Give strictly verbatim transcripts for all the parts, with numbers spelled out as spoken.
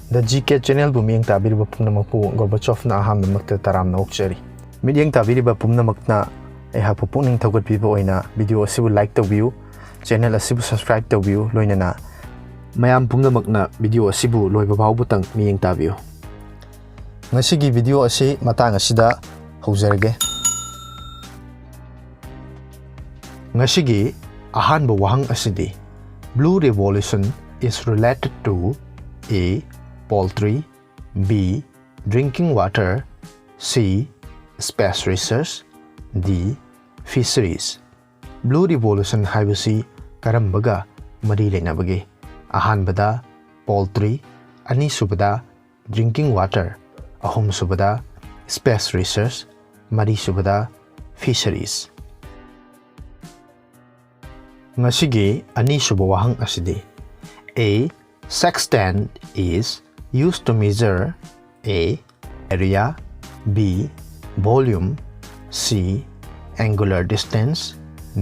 The G K Channelꯕꯨ ꯃꯤꯠꯌꯦꯡ ꯇꯥꯕꯤꯔꯤꯕ ꯄꯨꯝꯅꯃꯛꯄꯨ ꯒꯣꯔꯕꯥꯆꯣꯐꯅ ꯑꯍꯥꯟꯕꯃꯛꯇ ꯇꯔꯥꯝꯅ ꯑꯣꯛꯆꯔꯤ꯫ ꯃꯤꯠꯌꯦꯡ ꯇꯥꯕꯤꯔꯤꯕ ꯄꯨꯝꯅꯃꯛꯅ ꯑꯩꯍꯥꯛꯄꯨ ꯄꯨꯛꯅꯤꯡ ꯊꯧꯒꯠꯄꯤꯕ ꯑꯣꯏꯅ video ꯑꯁꯤꯕꯨ like ꯇꯧꯕꯤꯌꯨ, channel ꯑꯁꯤꯕꯨ subscribe ꯇꯧꯕꯤꯌꯨ, ꯂꯣꯏꯅꯅ ꯃꯌꯥꯝ ꯄꯨꯝꯅꯃꯛꯅ video ꯑꯁꯤꯕꯨ ꯂꯣꯏꯕ ꯐꯥꯎꯕꯇꯪ ꯃꯤꯠꯌꯦꯡ ꯇꯥꯕꯤꯌꯨ꯫ ꯉꯁꯤꯒꯤ video ꯑꯁꯤ ꯃꯇꯥꯡ ꯑꯁꯤꯗ ꯍꯧꯖꯔꯒꯦ꯫ ꯉꯁꯤꯒꯤ ꯑꯍꯥꯟꯕ ꯋꯥꯍꯪ ꯑꯁꯤꯗꯤ, Blue Revolution is related to A, poultry, B, drinking water, C, space research, D, fisheries꯫ Blue Revolution ꯍꯥꯏꯕꯁꯤ ꯀꯔꯝꯕꯒ ꯃꯔꯤ ꯂꯩꯅꯕꯒꯦ? ꯑꯍꯥꯟꯕꯗ poultry, ꯑꯅꯤꯁꯨꯕꯗ drinking water, ꯑꯍꯨꯝꯁꯨꯕꯗ space research, ꯃꯔꯤꯁꯨꯕꯗ fisheries꯫ ꯉꯁꯤꯒꯤ ꯑꯅꯤꯁꯨꯕ ꯋꯥꯍꯪ ꯑꯁꯤꯗꯤ, A, sextant is used to measure A, area, B, volume, C, angular distance,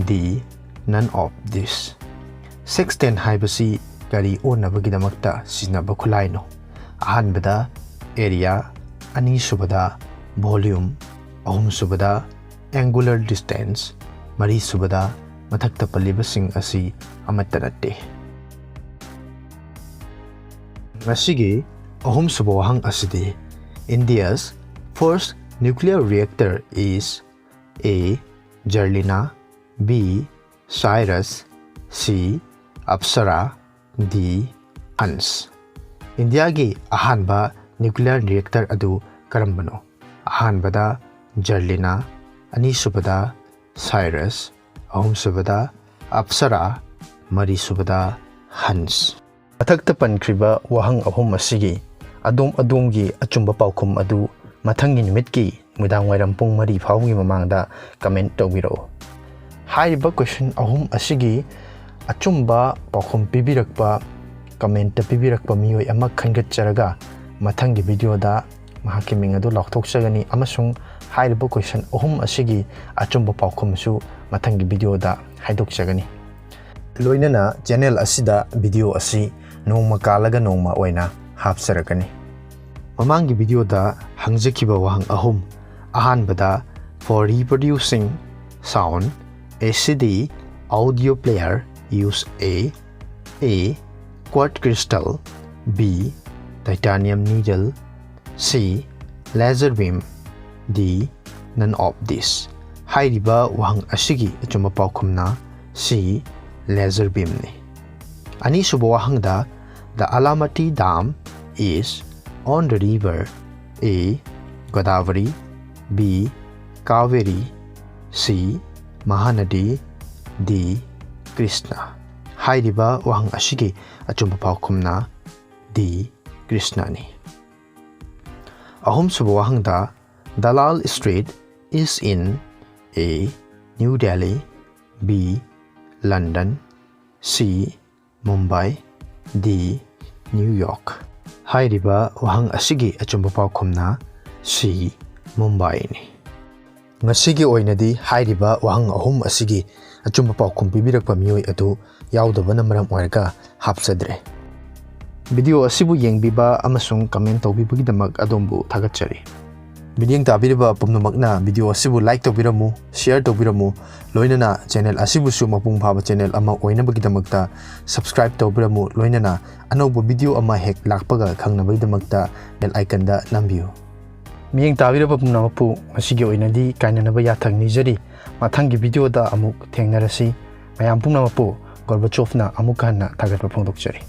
D, none of this꯫ Sextant ꯍꯥꯏꯕꯁꯤ ꯀꯔꯤ ꯑꯣꯟꯅꯕꯒꯤꯗꯃꯛꯇ ꯁꯤꯖꯤꯟꯅꯕ ꯈꯨꯠꯂꯥꯏꯅꯣ? ꯑꯍꯥꯟꯕꯗ area, ꯑꯅꯤꯁꯨꯕꯗ volume, ꯑꯍꯨꯝꯁꯨꯕꯗ angular distance, ꯃꯔꯤꯁꯨꯕꯗ ꯃꯊꯛꯇ ꯄꯜꯂꯤꯕꯁꯤꯡ ꯑꯁꯤ ꯑꯃꯠꯇ ꯅꯠꯇꯦ꯫ ꯉꯁꯤꯒꯤ ꯑꯍꯨꯝꯁꯨꯕ ꯋꯥꯍꯪ ꯑꯁꯤꯗꯤ, India's first nuclear reactor is A, Jarlina, B, Cyrus, C, Apsara, D, Hans꯫ ꯏꯟꯗꯤꯌꯥꯒꯤ ꯑꯍꯥꯟꯕ nuclear reactor ꯑꯗꯨ ꯀꯔꯝꯕꯅꯣ? ꯑꯍꯥꯟꯕꯗ Jarlina, ꯑꯅꯤꯁꯨꯕꯗ Cyrus, ꯑꯍꯨꯝꯁꯨꯕꯗ Apsara, ꯃꯔꯤꯁꯨꯕꯗ Hans꯫ ꯃꯊꯛꯇ ꯄꯟꯈ꯭ꯔꯤꯕ ꯋꯥꯍꯪ ꯑꯍꯨꯝ ꯑꯁꯤꯒꯤ ꯑꯗꯣꯝ ꯑꯗꯣꯝꯒꯤ ꯑꯆꯨꯝꯕ ꯄꯥꯎꯈꯨꯝ ꯑꯗꯨ ꯃꯊꯪꯒꯤ ꯅꯨꯃꯤꯠꯀꯤ ꯅꯨꯃꯤꯗꯥꯡ ꯋꯥꯏꯔꯝ ꯄꯨꯡ ꯃꯔꯤ ꯐꯥꯎꯕꯒꯤ ꯃꯃꯥꯡꯗ comment ꯇꯧꯕꯤꯔꯛꯎ꯫ ꯍꯥꯏꯔꯤꯕ question ꯑꯍꯨꯝ ꯑꯁꯤꯒꯤ ꯑꯆꯨꯝꯕ ꯄꯥꯎꯈꯨꯝ ꯄꯤꯕꯤꯔꯛꯄ, comment ꯇ ꯄꯤꯕꯤꯔꯛꯄ ꯃꯤꯑꯣꯏ ꯑꯃ ꯈꯟꯒꯠꯆꯔꯒ ꯃꯊꯪꯒꯤ video ꯗ ꯃꯍꯥꯛꯀꯤ ꯃꯤꯡ ꯑꯗꯨ ꯂꯥꯎꯊꯣꯛꯆꯒꯅꯤ ꯑꯃꯁꯨꯡ ꯍꯥꯏꯔꯤꯕ question ꯑꯍꯨꯝ ꯑꯁꯤꯒꯤ ꯑꯆꯨꯝꯕ ꯄꯥꯎꯈꯨꯝꯁꯨ ꯃꯊꯪꯒꯤ video ꯗ ꯍꯥꯏꯗꯣꯛꯆꯒꯅꯤ꯫ ꯂꯣꯏꯅꯅ channel ꯑꯁꯤꯗ video ꯑꯁꯤ ꯅꯣꯡꯃ ꯀꯥꯜꯂꯒ ꯅꯣꯡꯃ ꯑꯣꯏꯅ ꯍꯥꯞꯆꯔꯛꯀꯅꯤ꯫ ꯃꯃꯥꯡꯒꯤ ꯚꯤꯗꯤꯑꯣꯗ ꯍꯪꯖꯈꯤꯕ ꯋꯥꯍꯪ ꯑꯍꯨꯝ, ꯑꯍꯥꯟꯕꯗ, for reproducing sound, A C D audio player use A, A, quartz crystal, B, titanium needle, C, laser beam, D, none of this꯫ ꯍꯥꯏꯔꯤꯕ ꯋꯥꯍꯪ ꯑꯁꯤꯒꯤ ꯑꯆꯨꯝꯕ ꯄꯥꯎꯈꯨꯝꯅ C, laser beamꯅꯤ꯫ ꯑꯅꯤꯁꯨꯕ ꯋꯥꯍꯪꯗ, the Alamatti Dam is on the river A, Godavari, B, Kaveri, C, Mahanadi, D, Krishna꯫ ꯍꯥꯏꯔꯤꯕ ꯋꯥꯍꯪ ꯑꯁꯤꯒꯤ ꯑꯆꯨꯝꯕ ꯄꯥꯎꯈꯨꯝꯅ D, Krishnani꯫ ꯑꯍꯨꯝꯁꯨꯕ ꯋꯥꯍꯪꯗ, the Lal Street is in A, New Delhi, B, London, C, Mumbai, D, New York꯫ ꯍꯥꯏꯔꯤꯕ ꯋꯥꯍꯪ ꯑꯁꯤꯒꯤ ꯑꯆꯨꯝꯕ ꯄꯥꯎꯈꯨꯝꯅ C, ꯃꯨꯝꯕꯥꯏꯅꯤ꯫ ꯉꯁꯤꯒꯤ ꯑꯣꯏꯅꯗꯤ ꯍꯥꯏꯔꯤꯕ ꯋꯥꯍꯪ ꯑꯍꯨꯝ ꯑꯁꯤꯒꯤ ꯑꯆꯨꯝꯕ ꯄꯥꯎꯈꯨꯝ ꯄꯤꯕꯤꯔꯛꯄ ꯃꯤꯑꯣꯏ ꯑꯗꯨ ꯌꯥꯎꯗꯕꯅ ꯃꯔꯝ ꯑꯣꯏꯔꯒ ꯍꯥꯞꯆꯗ꯭ꯔꯦ꯫ ꯚꯤꯗꯤꯑꯣ ꯑꯁꯤꯕꯨ ꯌꯦꯡꯕꯤꯕ ꯑꯃꯁꯨꯡ ꯀꯃꯦꯟ ꯇꯧꯕꯤꯕꯒꯤꯗꯃꯛ ꯑꯗꯣꯝꯕꯨ ꯊꯥꯒꯠꯆꯔꯤ꯫ ꯃꯤꯠꯌꯦꯡ ꯇꯥꯕꯤꯔꯤꯕ ꯄꯨꯝꯅꯃꯛꯅ ꯚꯤꯗꯤꯑꯣ ꯑꯁꯤꯕꯨ ꯂꯥꯏꯛ ꯇꯧꯕꯤꯔꯝꯃꯨ, ꯁꯤꯌꯔ ꯇꯧꯕꯤꯔꯝꯃꯨ, ꯂꯣꯏꯅꯅ ꯆꯦꯅꯦꯜ ꯑꯁꯤꯕꯨꯁꯨ ꯃꯄꯨꯡ ꯐꯥꯕ ꯆꯦꯅꯦꯜ ꯑꯃ ꯑꯣꯏꯅꯕꯒꯤꯗꯃꯛꯇ ꯁꯕꯁꯀ꯭ꯔꯥꯏꯕ ꯇꯧꯕꯤꯔꯝꯃꯨ, ꯂꯣꯏꯅꯅ ꯑꯅꯧꯕ ꯚꯤꯗꯤꯑꯣ ꯑꯃ ꯍꯦꯛ ꯂꯥꯛꯄꯒ ꯈꯪꯅꯕꯒꯤꯗꯃꯛꯇ ꯕꯦꯜ ꯑꯥꯏꯀꯟꯗ ꯅꯝꯕꯤꯌꯨ꯫ ꯃꯤꯠꯌꯦꯡ ꯇꯥꯕꯤꯔꯕ ꯄꯨꯝꯅꯃꯛꯄꯨ ꯉꯁꯤꯒꯤ ꯑꯣꯏꯅꯗꯤ ꯀꯥꯏꯅꯅꯕ ꯌꯥꯊꯪ ꯅꯤꯖꯔꯤ꯫ ꯃꯊꯪꯒꯤ ꯚꯤꯗꯤꯑꯣꯗ ꯑꯃꯨꯛ ꯊꯦꯡꯅꯔꯁꯤ꯫ ꯃꯌꯥꯝ ꯄꯨꯝꯅꯃꯛꯄꯨ ꯒꯣꯔꯕꯥꯆꯣꯚꯅ ꯑꯃꯨꯛ ꯍꯟꯅ ꯊꯥꯒꯠꯄ ꯐꯣꯡꯗꯣꯛꯆꯔꯤ꯫